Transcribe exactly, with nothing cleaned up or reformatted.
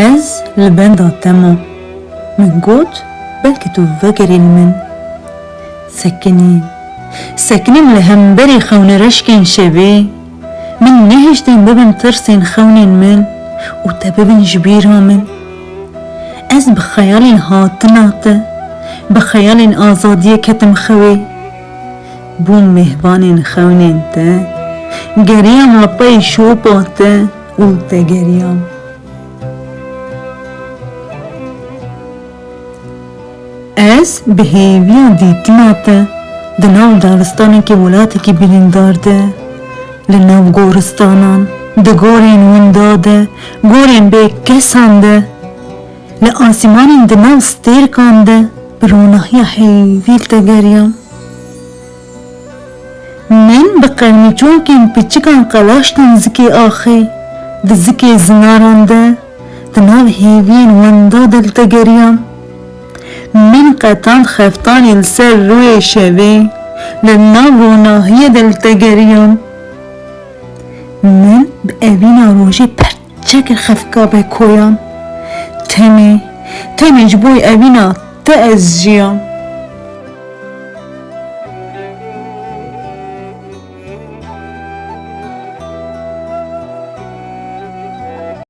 Ez li benda te mam. Min got, belkî tu vegerî li min. Sekinîm. Sekinîm li hemberî xewnereşkên şevê. Min nehiştin bibin tirsên xewnên min û te bibin ji bîra min. Ez bi xeyalên hatina te, bi xeyalên azadiyê ketim xewê. Bûm mêhvanên xewnên te, geriyam li pey şopa te û li te geriyam. Ez bi hêviya dîtina te di nav daristanekî welatekî birîndar de, li nav goristanan, di gorên winda de, gorên bêkesan de, li asîmanên di nav stêrkan de, bi ronahiya hêvî li te geriyam. Min bi qermîçokên piçikan qelaştin zikê axê, di zikê zinaran de, di nav hêviyên winda de li te geriyam. Min qetand xeftanê li ser rûyê şevê, li nav ronahiyê de li te geriyam. Min bi evîna rojê perçe kir xefika vekoyan. Tenê, tenê ji bo evîna te ez jiyam.